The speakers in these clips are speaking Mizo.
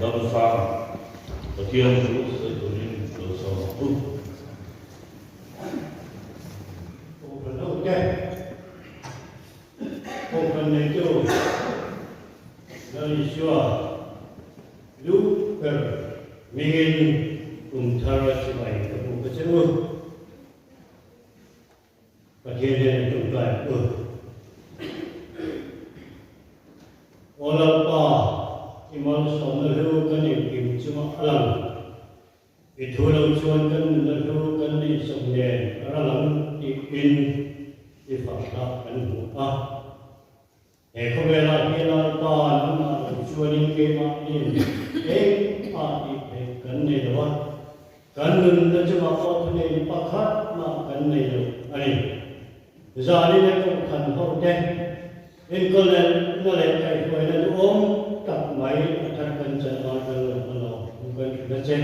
Damsang Pathian chu sawi turin lo sawm ang u. Kohhran hote, Kohhran neitu Lal Isua lu ber hmingin kum thar chibai ka hmuh ka che u. Pathian hian a tawngtai ang u. Aw Lalpa, i malsawmna hlu kan engkim chungah a lang. I thu lo chuan kan nunna hlu kan neih zawk nen a ral ang tiin i fahla kan hmu a. He khawvelah hian Lalpa nangmah lo chuanin keimahnin engmah tih theih kan nei lo a, kan nunna chungah pawh thunei pakhat mah kan nei lo a ni. Zanin a kohhran hote enkawl leh na leh kaihhruaina duhawm tak mai a thar kan chan a kan lo hma lo thu kan hrilh a che.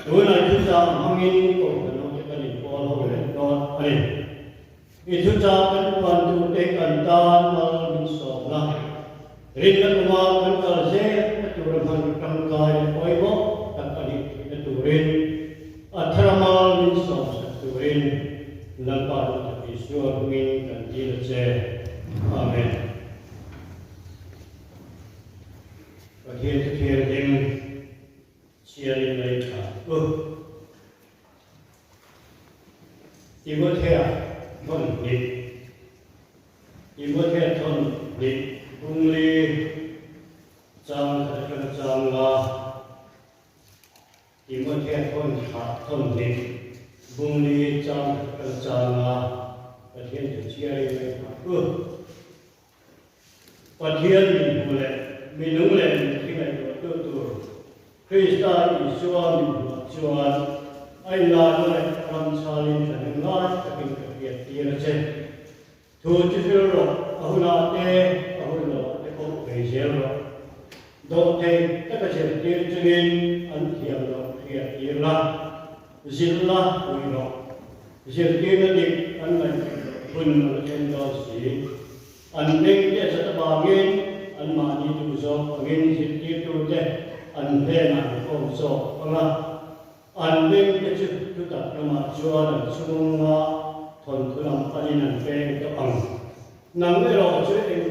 Tunah thuchah hmangin kohhran hote kan inpawl ho leh dawn a ni. I thuchah kan puan turte kan tan mal min sawmna, rinna kawnga kan kal zel na tura hman tangkai leh pawimawh tak a nih theihna turin a thara mal min sawmsak turin Lalpa duhtak Isua hmingin kan dil a che. Amen. Pathian Thuthianghlim chhiarin ngaithla u. Timothea thawn hnih Timothea thawn hnih bungli chang khat atanga chang la Timothea thawn thlah thawn hnih bungli chang khat atanga chang la Pathian thu chhiarin ngaihtuah u. Pathian min hmu leh mi nung leh min thi ngaihtuahtu tur Krista Isua min hmuah chuan a inlarna leh ram chhalin thahnem ngai takin ka hriat tir a che. Thu chu hril rawh, a hunah te, a hun lohah te pawh bei zel rawh. Dawhthei taka zirtir chungin an thiam loh hriat tir la, zilh la pui rawh. Zirtirna dik an ngaihtuah loh hun a la thleng dawn si. An beng te zat avangin anmahni duh zawk angin zirtirtute an hnenah an khawm zawk ang a. An beng te chu thutak lamah chuan an chhunga thawnthu lam panin an peng tawh ang. Nang erawh chu eng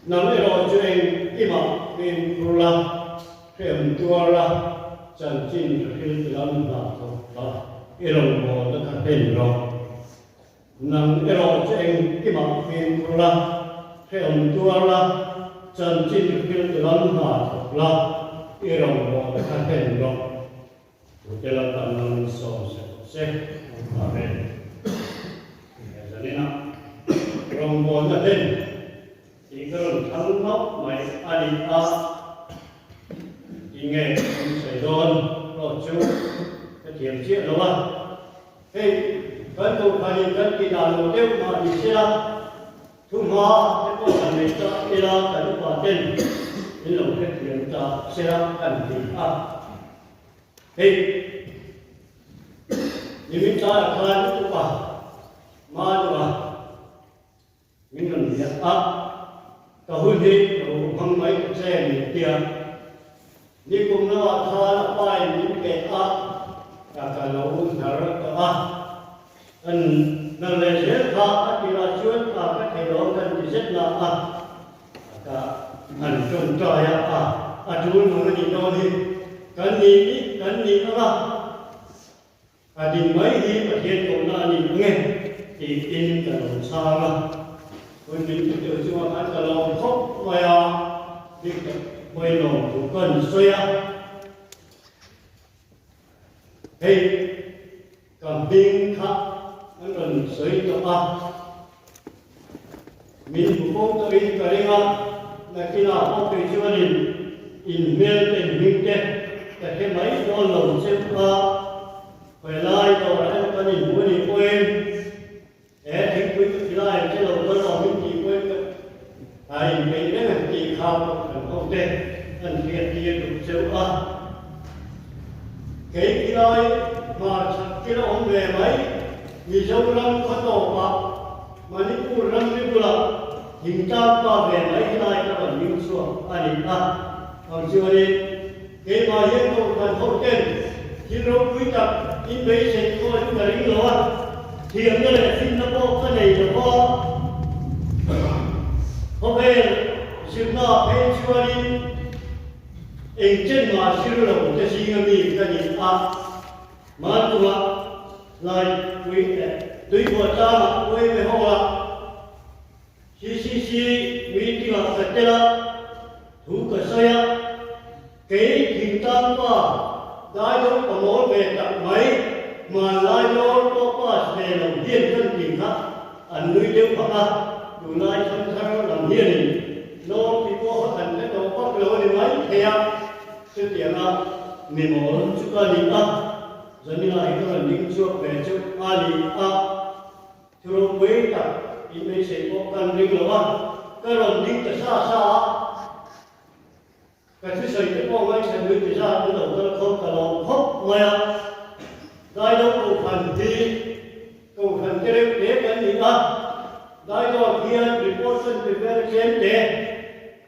Nang erawh chu eng kimah fimkhur la, hrehawm tuar la, chanchin ka hril ti lam hna thawk la, i rawngbawlna kha hlen rawh. Nang erawh chu eng kimah fimkhur la, hrehawm tuar la, chanchin ka hril ti lam hna thawk la, i rawngbawlna kha hlen rawh. Tute Lalpan nang sawm se rawh se. Amen. He zaninah rawngbawlna hlen tih ka rawn thlang ngauh mai a ni a, tinge kan sawi dawn rawh chu ka thiam chiah lo a. Hei kan kohhranin kan ti dah lo deuh mah ni sela, Thuhma te pawh kan nei ta ila kan upa ten min lo hrethiam ta sela kan ti a. Hei, nimin tlaiah khan upa Manua min rawn biak a, ka hun hi ka lo hmang mai ta che min ti a. Nikum lamah khan a pain min pe a, ka ka lo hnar tawh a. Kan hnar leh zel kha a tirah chuan a ka thei lo kan ti zet na a, ka han tawngtai a, a a tul mang a nih dawn hi. Kan nih nih kan nih ang a, a din mai hi Pathian kohna a ni ang e tiin ka lo chhang a. Hun min ti deuh chungah khan ka lawm khawp mai a, bik tak pawilawm thu kan sawi a. Hei ka hming kha an rawn sawi tawh a, min hmu fo tawhin ka ring a, nakinah pawh kei chuanin in hmel te in hming te ka hre mai dawn lo cheu a, khawi lai dawrah emaw kan inhmu a nih pawhin He thingpui ka ti lai che lo ka lawm in tih pawhin ka a inpeih reng ang tih kha pawh kan ho te an hriat tir duh cheu a. Kei khilai hmarchhak kila awm ve mai Mizoram khaw tawpah Manipur ramri bulah thingtlang pa ve mai khilai ka rawn hming chhuak a ni a. Ang chuanin keimah hian kohhran hoten thil ropui tak in beisei pawh chu ka ring lo a, thiamna leh finna pawh ka nei lo va. Khawvel zirna phei chuanin engchen mah zir lo te zinga mi ka ni a, Mantua lai pui leh tuibuah tlangah uaime ho a, CCC meeting ah ka tel a, thu ka sawi a, kei thingtlang pa daidawn ka mawl ve tak mai, hmanlai lawr pawh pass ve lo hian kan ti kha an nui deuh hak a, tunlai thangthar lam hianin lawr ti pawh kha kan hre tawh vak lo a ni mai thei a, chutianga mi mawl chu ka ni a, Zanina hi ka rawn ding chhuak ve chu a ni a. Thu ropui tak in beisei pawh kan ring lo a, ka rawn ding ta sa sa a, ka thusawi te pawh ngaihthla nui ti zat an lo kal khawp ka lawm khawp mai a. Daido Kohhran hi Kohhran te reuh te kan ni a, Daido hian report kan pe vel tlem te,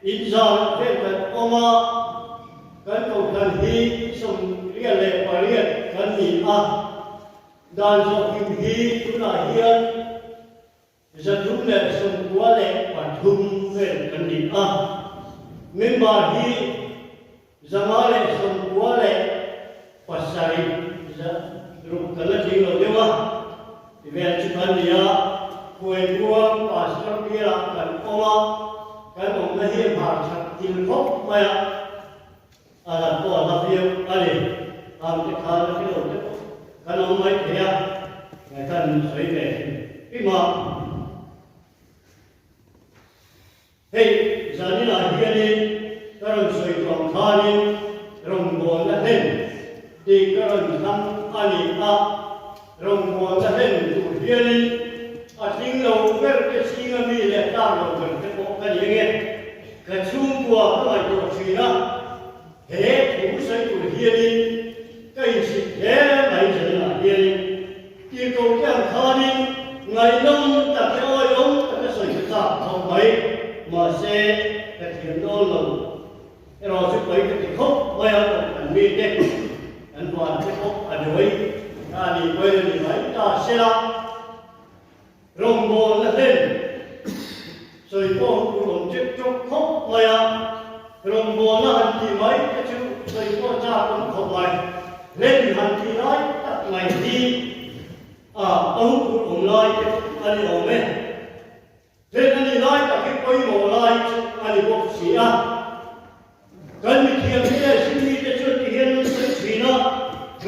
in zan vel kan awm a, kan Kohhran hi 78 kan ni a. Dan zawhkim hi tunah hian 393 vel kan ni a, member hi 597 ruk kan la tling lo deuh a, ti vel chu kan ni a, Khuaikuang Pastor bialah kan awm a, kan awmna hi a hmar that thil khawp mai a. A lat pawh a hla viau a ni. Ang te khan a hre lo te pawh kan awm mai thei a, kan sawi ve hrim hrim a. Hei zaninah hianin ka rawn sawi tawh ang khanin rawngbawlna hlen tih ka rawn thlang a ni a, rawngbawlna hlen tur hianin a tling lo ber te chhinga mi leh tlak lo ber te pawh ka ni ange. Ka chhungkua ka ngaihtuah thin a, he thu sawi tur hianin ka insit hle mai zaninah hianin tirhkoh te ang khanin ngaihnawm tak leh awihawm taka sawi ka chak khawp mai, mahse ka thiam dawn lo erawh chu pawi ka ti khawp mai a, kan mite kan van te pawh a duai a ni pawi a ni mai ta sela. Rawngbawlna hlen sawi pawh tur awm chek chawk khawp mai a, rawngbawlna han tih mai te chu sawi pawh chak awm khawp mai. Hlen han tih lai tak mai hi a ahu tur awm lai te a ni awm e. Hlen a nih lai tak hi pawimawh lai chu a ni bawk si a. Kan mithiamte leh zirmite chuan ti hian an sawi thin a,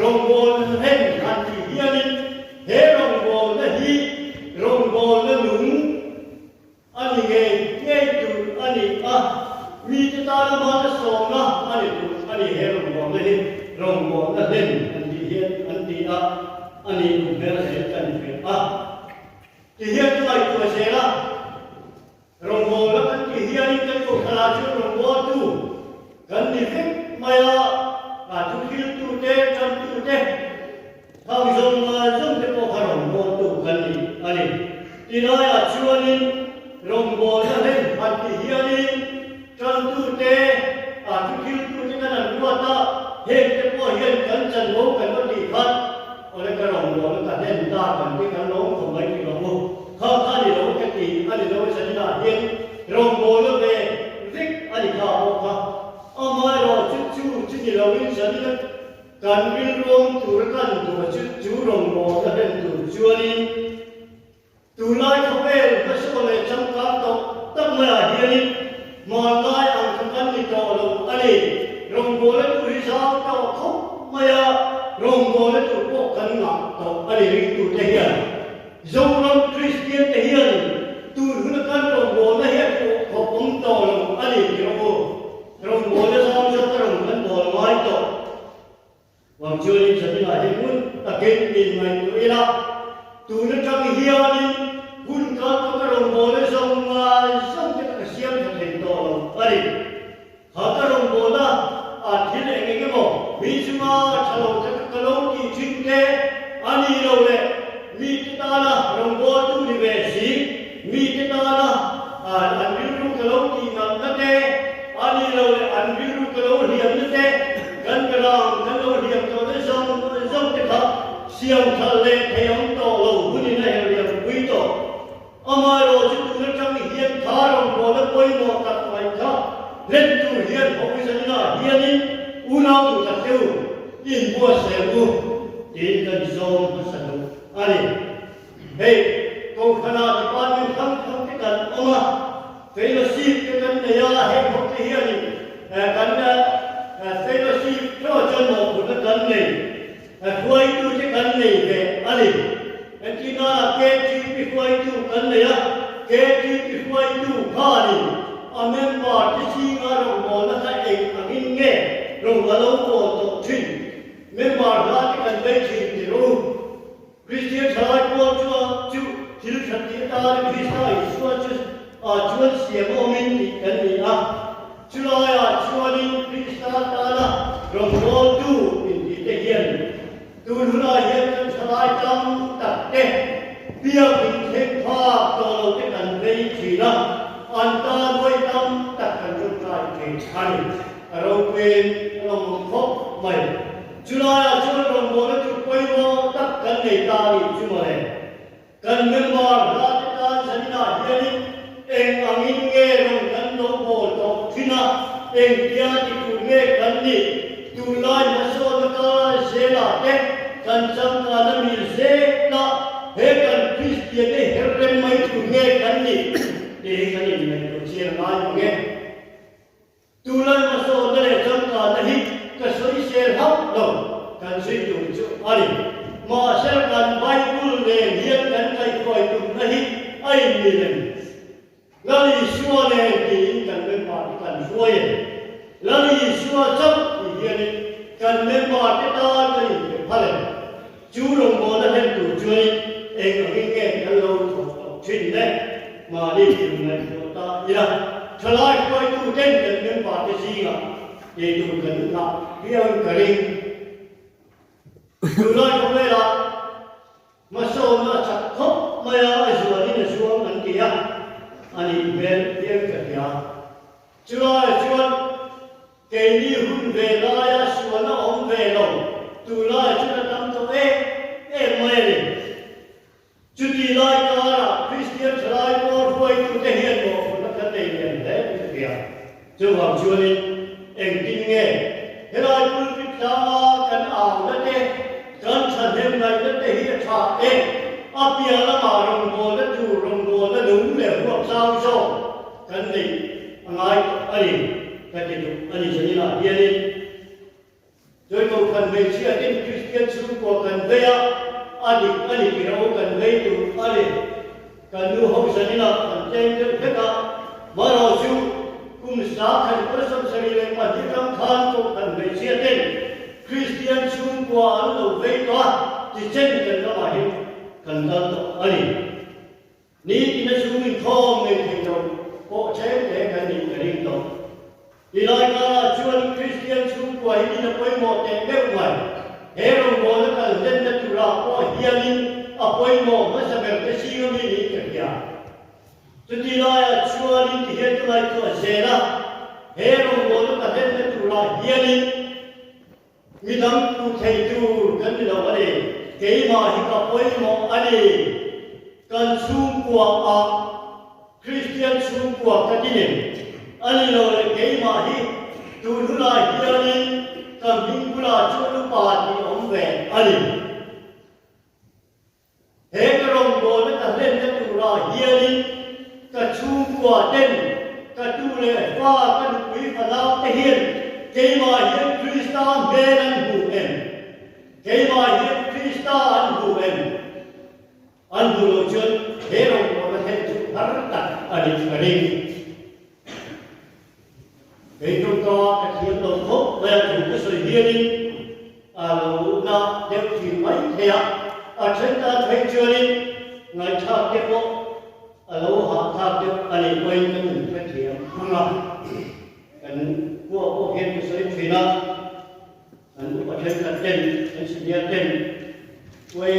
rawngbawlna hlen han tih hianin he rawngbawlna hi rawngbawlna nung a ni ngei ngei tur a ni a, mite tana hmana sawmna a ni tur a ni he rawngbawlna hi rawngbawlna hlen han tih hian an ti a, a nih duh hmel zel kan hria a. Ti hian ka ngaihtuah zel a. Rawngbawlna kan tih hianin kan kohhranah chuan rawngbawltu kan ni vek mai a, a thuhriltute, tantute, thang zawng zawng te pawh kha rawngbawltu kan ni a ni. Tilaiah chuanin rawngbawlna hlen han tih hianin tantute, a thuhriltute kan han ruat a, hengte pawh hian kan chanvo kan va tih khan Awle ka rawngbawlna ka hlen ta kan ti kan lawm khawp mai tih rawh u. Kha kha ni lo ka ti a ni lo zaninah hian rawngbawlna ve vek a ni kha pawh kha. Amaherawh chu chu chu ni loin zanina kan rilruam tura kan duh chu chu rawngbawlna hlen tur chuanin Tunlai khawvel hmasawn leh changkang tawh tak maiah hianin hmanlai ang kha kan ni tawh lo a ni. Rawngbawlna tur hi zau tawh khawp mai a, rawngbawlna tur pawh kan ngah tawh a ni ringtute hian. Zoram Kristian te hian tun huna kan rawngbawlna hi a duh khawp awm tawh lo a ni ti rawh u. Rawngbawlna zau zawk a rawn kan bawl ngai tawh. Wang chuanin Zaninah hi hmun takin in ngaihtuah ila, tun atang hianin hun kal tawh ka rawngbawlna zawng ngai zawng te kha ka siam tha thei tawh lo a ni. Kha ka rawngbawlna ah thil eng eng emaw mi chunga tha lo taka ka lo tih thin te a ni lo leh mi te tana rawngbawltu ni ve si, mi te tana an rilru ka lo tih nalhna te a ni lo leh an rilru ka lo. Siam thal leh thei awm tawh lo hunin a herliam pui tawh. Amaherawh chu tun atang hian tha rawngbawlna pawimawh tak mai kha hlen tur hian Hawkizanina hianin unau duh tak deuh inbuatsaih u tiin kan zawm hmasa duh a ni. Hei, Kohhrana department hrang hrang te kan awm a, fellowship te kan nei a, heng ho te hianin kan fellowship theuh chuan mawhphurhna kan nei, hruaitu te kan nei ve a ni. Entirnana KTP hruaitu kan nei a, KTP hruaitu khanin a member te zinga rawngbawlna kha eng angin nge rawn a lo bawl tawh thin, member hla te kan vei thin ti rawh u. Kristian thalai pawl chuan chu thil tha tih atana Krista Isua chu ah chuan siam awmin tih kan ni a. Chulaiah chuanin Krista tana rawngbawltu intihte hian tun hunah hian kan thalai tam tak te biakin thleng phak tawh lo te kan vei thin a, an tan vawi tam tak kan tawngtai thin a ni. A ropuiin a lawmawm khawp mai. Chulaiah chuan rawngbawlna tur pawimawh tak kan nei ta a nih chu mawle. Kan member hla te tan zaninah hianin eng angin nge rawn kan lo bawl tawh thin a, engtia ti tur nge kan nih, tunlai hmasawnna kar zelah te kan changkana mil zelah he kan Kristiante her rem mai tur nge kan nih tih hi kan inngaihtuah chiang ngai ang e. Tunlai hmasawnna leh changkanna hi ka sawisel hauh lo, kan zui tur chu a ni. Mahse kan Bible nen hian kan kaihhruai tumna hi a inmil em? Lal Isua nen tiin kan member te kan hruai em? Lal Isua chauh ti hianin kan member te tan kan inpe phal em? Chu rawngbawlna hlen tur chuanin eng angin nge kan lo thawk tawh thin le? Mahni thil ngaihtuah ta ila, thalai hruaitu ten kan member te zingah tih tur kan nghah viauin ka ring. Tunlai khawvelah hmasawnna a chak khawp mai a, a zuanin a zuang an ti a, a nih hmel viau ka hria. Chulaiah chuan Keini hun ve laia sualna awm ve lo, tunlai chuan a tam tawh em em mai a ni. Chuti lai karah Kristian thalai pawl hruaitute hian mawhphurhna kan nei lian hle in ka hria. Chuvang chuanin engtin nge helai pulpit tlanga kan auna te, kan thahnem ngaihna te hi a tha em? A piah lamah rawngbawlna tur rawngbawlna nung leh huap zau zawk kan neih a ngai tawh a ni ka ti duh a ni. Zaninah hianin Tuaikawkhan hmeichhia ten Kristian chhungkua kan vei a, a dik a ni tih ro kan vei tur a ni. Kan nu ho zaninah kan tlem deuh hlek a, marawh chu kum 1972 ram khan Kohhran hmeichhia ten Kristian chhungkua an lo vei tawh a, tichen kan ramah hi kan kal tawh a ni. Nitin a chhung inkhawm nei thei lo pawh ṭhen te kan nih ka ring tawh. Ti lai karah chuan Kristian chhungkua hi in a pawimawh teh meuh mai. He rawngbawlna kal hlenna turah pawh hianin a pawimawh hmasa ber te sing ami niin ka hria. Chuti laiah chuanin ti hian ka ngaihtuah zel a, he rawngbawlna ka hlenna turah hianin, Midang tu thei tur kan ni lo a ni. Keimah hi ka pawimawh a ni. Kan chhungkua ah Kristian chhungkua ka ti nem a ni lo le keimah hi tun hunah hianin ka hming bulah chuan upa tih awm ve a ni. He ka rawngbawlna ka hlenna turah hianin ka chhungkua ten, ka tu leh fa, ka nupui fanau te hian keimah hian Krista hmel an hmu em? Keimah hian Krista an hmu em? An hmuh loh chuan he rawngbawlna thlen chu har tak a ni ka ring. Kei tawngka ka thiam lo khawp mai a, thu ka sawi hianin a lo na deuh thin mai thei a, a then tan phei chuanin ngaihthlak te pawh a lo hahthlak deuh a nih pawhin kan inhrethiam thung a, kan khua pawh hian ka sawi thin a, kan upa thenkhat ten, kan senior ten yma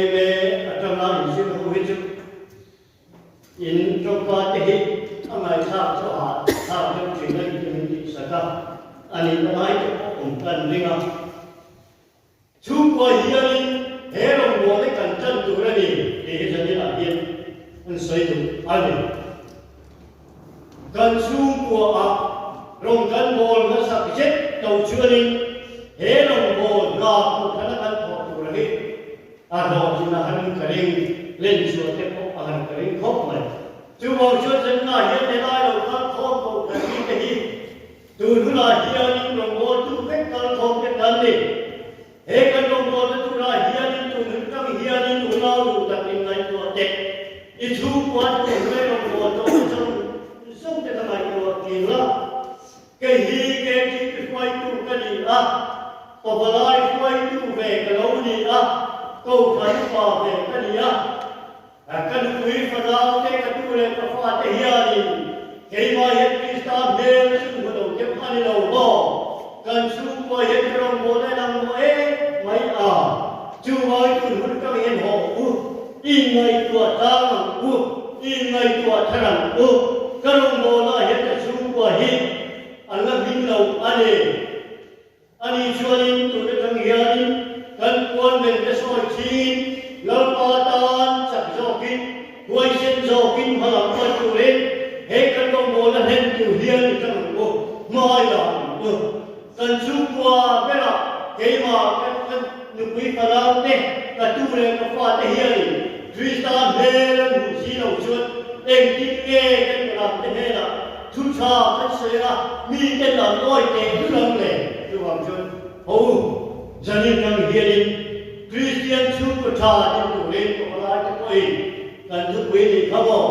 atanga inzir ho hi chu In tawngka te hi a ngaihthlak chu a hahthlak deuh thin a ni tih min tihsak a, a nihna lai te pawh awm kan ring a. Chhungkua hianin he rawngbawlna kan. tih hi zaninah hian an sawi duh a ni. Kan chhungkuaah rawng kan bawl hmasak zet lo chuanin he rawngbâwl hna kawhhran a kan thawh tur hi a hlawhtlin a han ka ring, len chhuah te pawh a han ka ring khawp mai. Chuvang chuan zaninah hian helai lo kal khawm kawhhran mite hi Tun hunah hianin rawngbawltu vek kalkhawm te kan ni. He kan rawngbawlna turah hianin tun hun tang hianin unau duh tak in ngaihtuah teh. I chhungkua te hnuai rawngbawltu awm zawng zawng te ka ngaihtuah thin la. Kei hi KTP hruaitu ka ni a, pavalai hruaitu ve ka lo ni a, Kohhran upa ve ka ni a. Ka nupui fanau te, ka tu leh ka fate hianin keimah hian Krista hmel chu hmu lo deuh a ni lo maw? Kan chhungkua hian ka rawngbâwl en ang maw em mai a? Chuvangin tun hun atang hian haw u, inngaihtuah tlang ang u, inngaihtuah thar ang u. Ka rawngbâwlnaah hian ka chhungkua hi an la hming lo a ni. Ani chuanin tun atang hianin kan puan ven te sawi chingin Lalpa tan chak zawkin, huaisen zawkin hma lam pan turin he kan rawngbawlna hlen tur hian i tang ang u, hmai la ang u. Kan chhungkua berah keimah ka nupui fanau te, ka tu leh ka fate hianin Krista hmel an hmuh si lo chuan engtin nge kan ram te hnenah Thu tha kan sawi a, miten an awi teh hlur ang le. Chuvang chuan ho zanin ang hianin Kristian chhungkaw tha ding turin pawhalaite pawhin kan thupui nih kha maw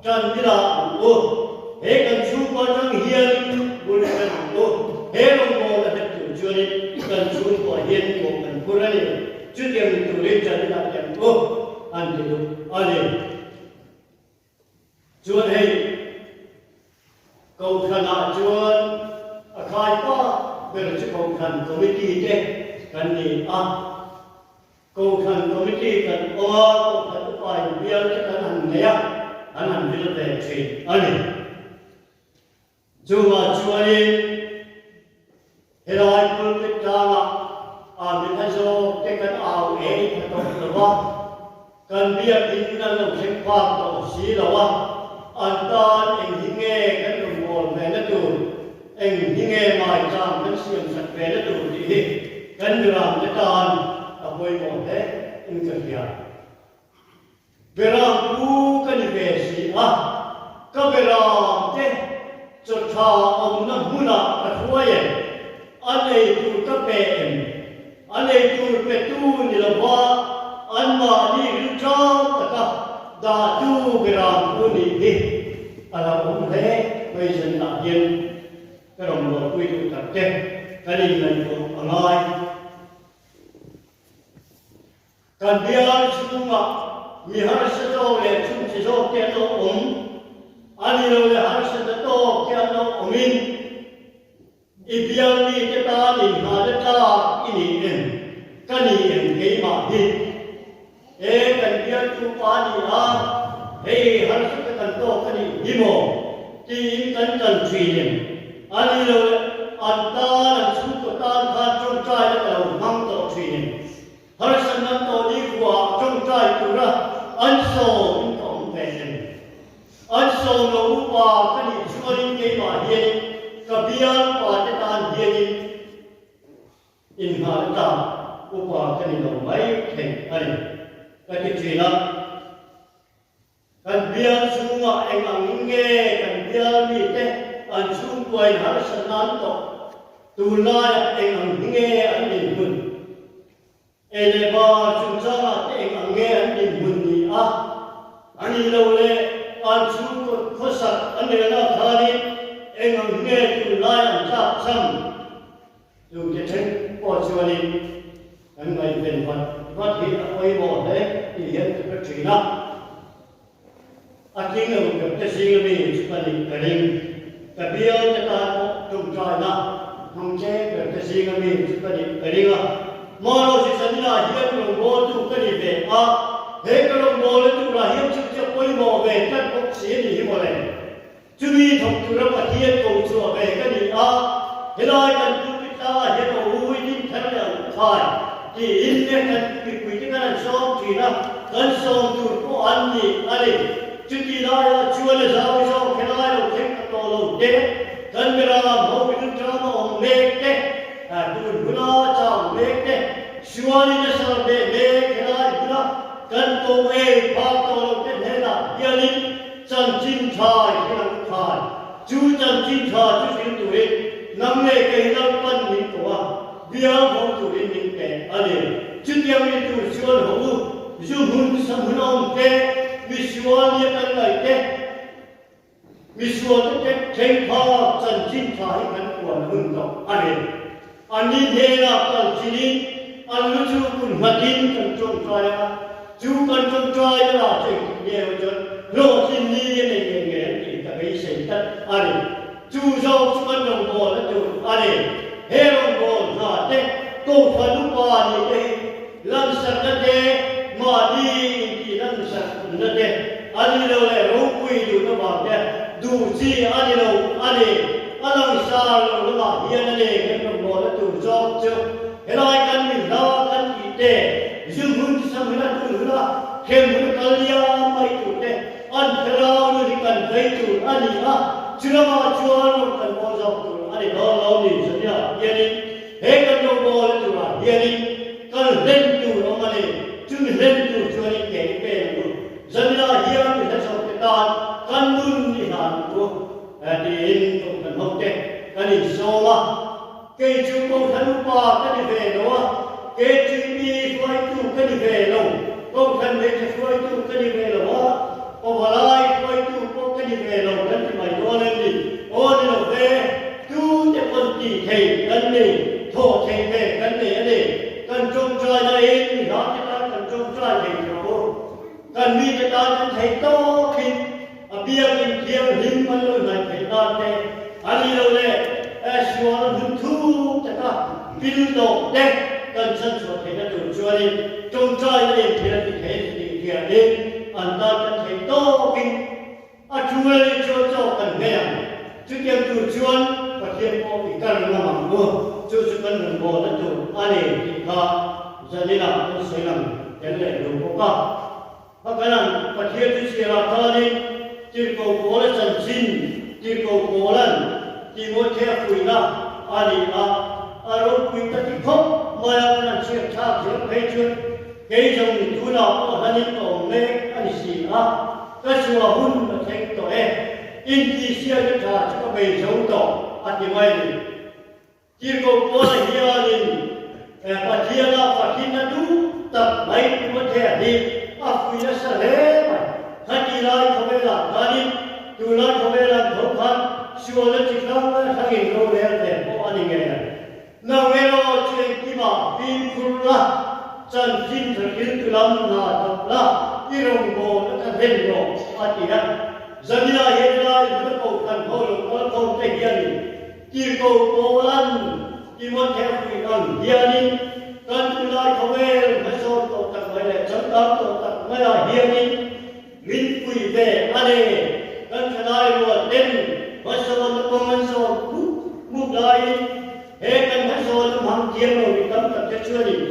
tan ila ang u. He kan chhungkaw atang hianin bul kan ang u. He rawngbâwl a hlet tur chuanin kan chhungkaw hian mawh kan phur a ni. Chutiang turin tan ila ang u an ti duh a ni. Chuan hei Kohhranah chuan a khaipa ber chu Kohhran Committee te kan ni a. Kohhran Committee kan awm a, Kohhran upa inbial te kan han nei a, an han vil ve thin a ni. Chungah chuanin helai pulpit tlangah Amen a zawk te kan au ei tha tawh lo va, kan biakin an lo thleng phak tawh si lo a, an tan eng hi nge kan rawn bawl ve na tur, eng hi nge maicham kan siam sak ve na tur tih hi kan miram te tan a pawimawh hle in ka hria. Beram pu ka ni ve si a, ka beram te chaw tha awmna hmunah ka hruai em? An ei tur ka pe em? An ei tur petu ni lova anmahni rilṭam taka dahtu beram pu nih hi a lo awm hle mai zanah hian ka rawn buaipui duh tak te kan inngaihtuah a ngai. Kan bial chhungah mi harsa zawk leh chhungchhe zawk te an lo awm, a ni lo leh harsatna tawk te an lo awmin i bial mite tan inhahna tlak i ni em? Ka ni em keimah hi? E kan bialtu pa ni a, hei harsatna kan tawk a nih hi maw? Tiin kan kal thin em? A ni lo leh an tan an chhungkaw tan khan tawngtaina ka lo hmang tawh thin em? Harsatna tawh ni khuaah tawngtai tura an sawm in ka awm ve em? An sawm lo upa ka nih chuanin keimah hianin ka bial pate tan hianin innghalh ta upa ka ni lo mai thei a ni ka ti thin a. Kan bial chhungah eng ang nge kan bial mite an chhungkuain harsatna an tawh? Tunlaiah eng ang nge an dinhmun? Ei leh bar chungchangah te eng ang nge an dinhmun ni a? A nih loh leh an chhungkaw khawsak an relna khanin eng ang nge tunlai an tlak cham? Chungte then pawh chuanin kan ngaihven vat vat hi a pawimawh hle tih hian ka hre thin a. A tling lo ber te zinga mi chu ka nih ka ring. Ka bial te tan pawh tawngtaina hmang tlem ber te zinga mi chu ka nih ka ring a. Mahrawhse zaninah hian rawngbawltu ka ni ve a, he ka rawngbawlna turah hian chutiang pawimawh ve tlat bawk si a ni hi mawle. Chumi thawk tura Pathian ko chhuah ve ka ni a, helai kan pulpit tlangah hian aw ui din thar leh ang khai tiin leh kan mipuite kan han sawm thin a. kan sawm tur pawh an ni a ni. Chuti laiah chuan a zau zawk helai lo thleng ta tawh lo te, kan miram ho rilṭam a awm mek te, tun huna chau mek te, sualin a sar ve mek helai huna kan ko ei phak tawh lo te hnenah hianin chanchin ṭha i hre ang khai. Chu chanchin ṭha chu hrilh turin nang leh kei Lalpan min ko a, bial ho turin min pe a ni. Chutiang mi tur chuan ho u, zu hmun sa hmun awm te, misual nia kan ngaih te, misual te tek thleng phak chanchin ṭha hi kan puan hun tawh a ni. Anni hnenah kal chinin an lu chu kun nghatin kan ṭawngṭai a, chu kan ṭawngṭai na lah chu engtik nge emaw chuan hlawhtlin ni a nei ngei ngei ang tih ka beisei tlat a ni. Chu zawk chu kan rawngbâwl a tur a ni. He rawngbâwl hna te, Kohhran upa nih te hi lansakna te, mahni intih lansakna te a ni lo leh ropui duhna vang te duh chi a ni lo a ni. A langsar lo lamah hian a ni kan rawngbâwl a tur zawk chu helai kan mi hla kan tih te, zu hmun sam huna tun huna hrem huna kal liam mai tur te, An thlarau nun hi kan vei tur a ni a, chu lamah chuan rawn kan bawl zawk tur a ni dawn lo ni Zania hianin he kan lo bawl a turah hianin kal hlen tur awm a ni, chumi hlen tur chuanin ke i pen ang u. Zania hian mi hla chho te tan kan nun i hlan ang u tiin kohhran hote kan insawm a. Kei chu Kohhran upa ka ni ve lo a, KTP hruaitu ka ni ve lo, Kohhran hmeichhe hruaitu ka ni ve lo a, Pavalai hruaitu pawh ka ni ve lo kan ti mai dawn em ni? Aw ni lo ve, tute pawn tih thei kan ni, thawh thei ve kan nei a ni. Kan tawngtai nain mi hlate tan kan tawngtai thei tho. Kan mite tan kan thei tawkin A biakinn thianghlim an lo hnaih theih nan te, a ni lo leh sual hun thuk taka pil tawh te kan chhanchhuah theihna tur chuanin tawngtaina in thil a ti thei a ni tih hianin an tan kan theih tawkin a tul a nih chuan chaw kan nghei ang. Chutiang tur chuan Pathian pawh i kar ngam ang u, chu chu kan rawngbawlna tur a ni tih kha zaninah kan sawi lang tel leh lo bawk a. Hakanan Pathian chu chhiarah khanin Tirhkoh Paula chanchin Tirhkoh Paula'n Timothea fuihna a ni a, a ropui ta ti khawp mai a kan han chhiar thlak zel phei chuan kei zawng tunah pawh hlanin ka awm mek a ni si a, ka chhuah hun a thleng tawh e, intihsiakna tha chu ka bei zo tawh a ti mai ni. Tirhkoh Paula hianin Pathiana Pathinna duh tak mai Timothea hi a fui nasa hle mai. Khati lai khawvelah khanin tunlai khawvelah tho khan sualna chi hrang hrangin rorel ve pawh a ni ngei ang. Nang erawh chu engkimah fimkhur la, chanchin tha thiltu lam hna thawk la, i rawngbawlna kha hlen rawh, a ti a. Zanina hian helai hmuna kohhran ho lo kal khawm te hianin Tirhkoh Paula'n Timothea puih ang hianin kan tunlai khawvel hmasawn tawh tak mai leh changkang tawh tak maiah hianin min pui ve a ni. Kan thalai rual ten hmasawnna kawng an sawn mup mup laiin he kan hmasawnna hmang thiam lo mi tam tak te chuanin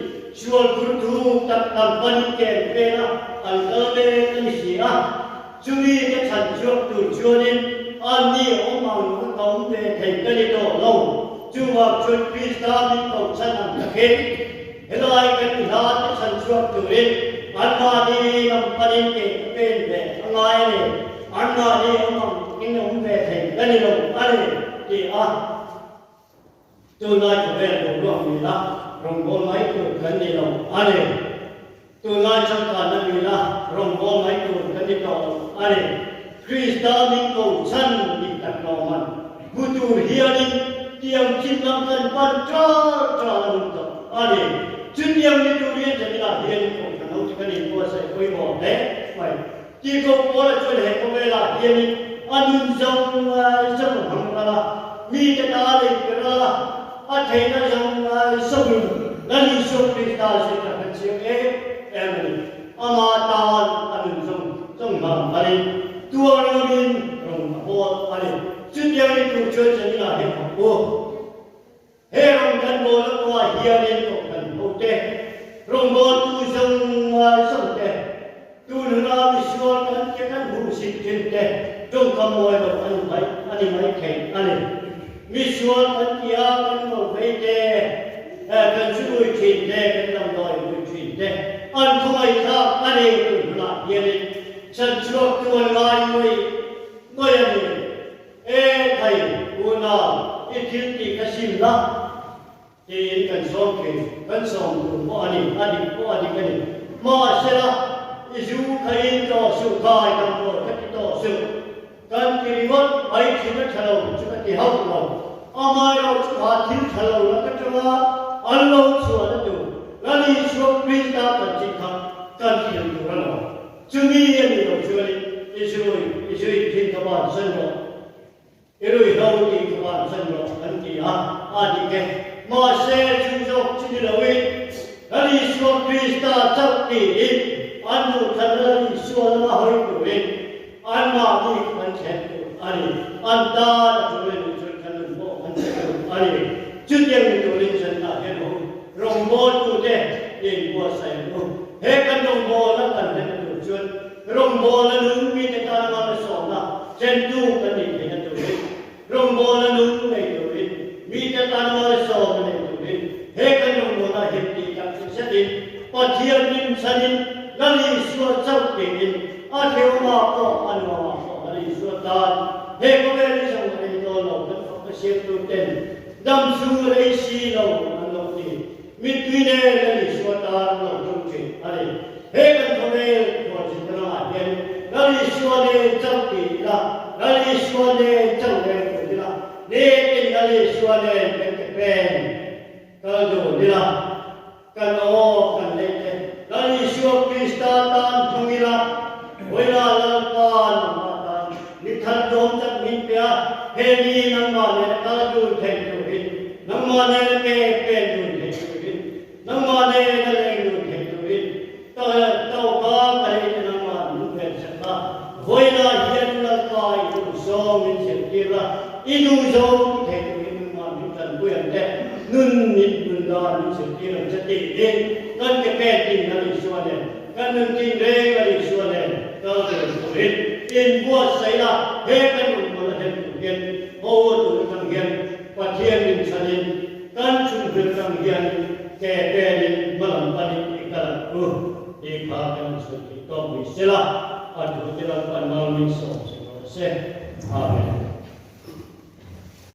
sual phur thu tak tam panin ken vela an kal mek a ni si a. Chumi ka chhan chhuak tur chuanin anni awm ang ka kawm ve thei ka ni tawh lo. Chuvang chuan Krista min ko chhan ang takin helai kan hla te chhan chhuak turin anmahni lam panin ke ka pen ve a ngai a ni. Anmahni awm ang takin awm ve thei ka ni lo a ni, ti a. Tunlai khawvel boruak mila rawngbâwl mai tur kan ni lo a ni. Tunlai changkanna mila rawngbâwl mai tur kan ni tawh lo a ni. Krista min ko chhan dik tak lawman hmu tur hianin tiang chin lam kan pan ṭal ṭal a hun tawh a ni. Chutiang ni tur hian Jamila hianin kohhran ho chu kan inbuatsaih pawimawh hle mai. Tirhkoh Paula chuan he khawvelah hianin a nun zawng zawng a hmang ral a, mite ta a lei pe ral a, a theihna zawng zawngin Lal Isua Krista zirna kan chiang em em a ni. Ama tan a nun zawng zawng hlan phalin tuar ngamin rawn a hawl a ni. Chutiangin tur chuan Jamila hian a pu. He rawng kan bawl a kawngah hianin kohhran hote, rawngbawltu zawng zawng te, hmuhsit thin te tawngkam mawi lo an mai a ni mai thei a ni. Mi sual kan ti a, kan ngawl vei te, kan churui thin te, kan damdawi rui thin te an khawngaihthlak a ni tun hunah hianin chhanchhuaktu an ngai ngawih ngawih a ni. E thei unau, i thil tih kha sim la. Tiin kan sawm thin, kan sawm tur pawh a ni, a dik pawh a dik a ni. Mahsela, i zu kha in tawh suh, kai kan pawh ka ti tawh suh. Kan ti ringawt mai thin a tha lo chu ka ti hauh lo. Amaherawh chu kha thil tha lo lak atanga an lo chhuahna tur Lal Isua Krista kan chin kha kan thiam tur a lo. Chumi a nih loh chuanin i zui i zui thin kha bansan rawh. I ruihhlo tih kha bansan rawh kan ti a, a dik e. Mahse, chu zawk chu ni loin Lal Isua Krista chauh tiin an duhthlanna Lal Isua lama hawi turin anmahni kha kan thlen tur a ni. An tan a tul anih chuan kan nun pawh kan che tur a ni. Chutiang ni turin chhanna hian ho rawngbawltute inbuatsaih ang u. He kan rawngbawlna kan hlenna tur chuan Rawngbawla nung mite tana malsawmna thlentu kan nih theihna turin, rawngbawla nung nei turin, mite tana malsawmna nei turin he kan rawngbawlna him tih tak chu zetin Pathian min chhanin Lal Isua chauh tiin a hrehawmah pawh a nuamah pawh Lal Isua tan he khawvel hi zawng a rei dawn lo kan fak ka siamtu ten dam chhung rei si lo an lo ti. Mittui nen Lal Isua tan lo tum thin a ni. He kan khawvel khualzin ramah hian Lal Isua nen chauh ti ila, Lal Isua nen chauh reng tur ila, nitin Lal Isua nen kan ke pen kal dun ila, kan aw kan neih te Lal Isua Krista tan hmang ila, Vawilah Lalpa nangmah tan ni thar dawm tak min pe a, he ni nangmah nena kal dun thei turin, nangmah nena ke pen dun thei turin, Nangmah nen a leng nun thei turin ka tawka ka lei te nangmah min ven sak a, vawiinah hian Lalpa i duh zawng min zirtir la, i duh zawng ti thei turin nangmah min tanpui ang che, nun mit nun dan min zirtir ang che tiin kan ke pen tin Lal Isua nen, kan nun tin reng Lal Isua nen kal tur turin inbuatsaih la, he kan rawngbawlna hlen tur hian haw tur atang hian Pathian min chhanin Kan chhunghil tang hian ke pelin hmalam panin i kal ang u tih kha kan insawi theih tawk ni sela, a thu te Lalpan mal min sawm che rawh se.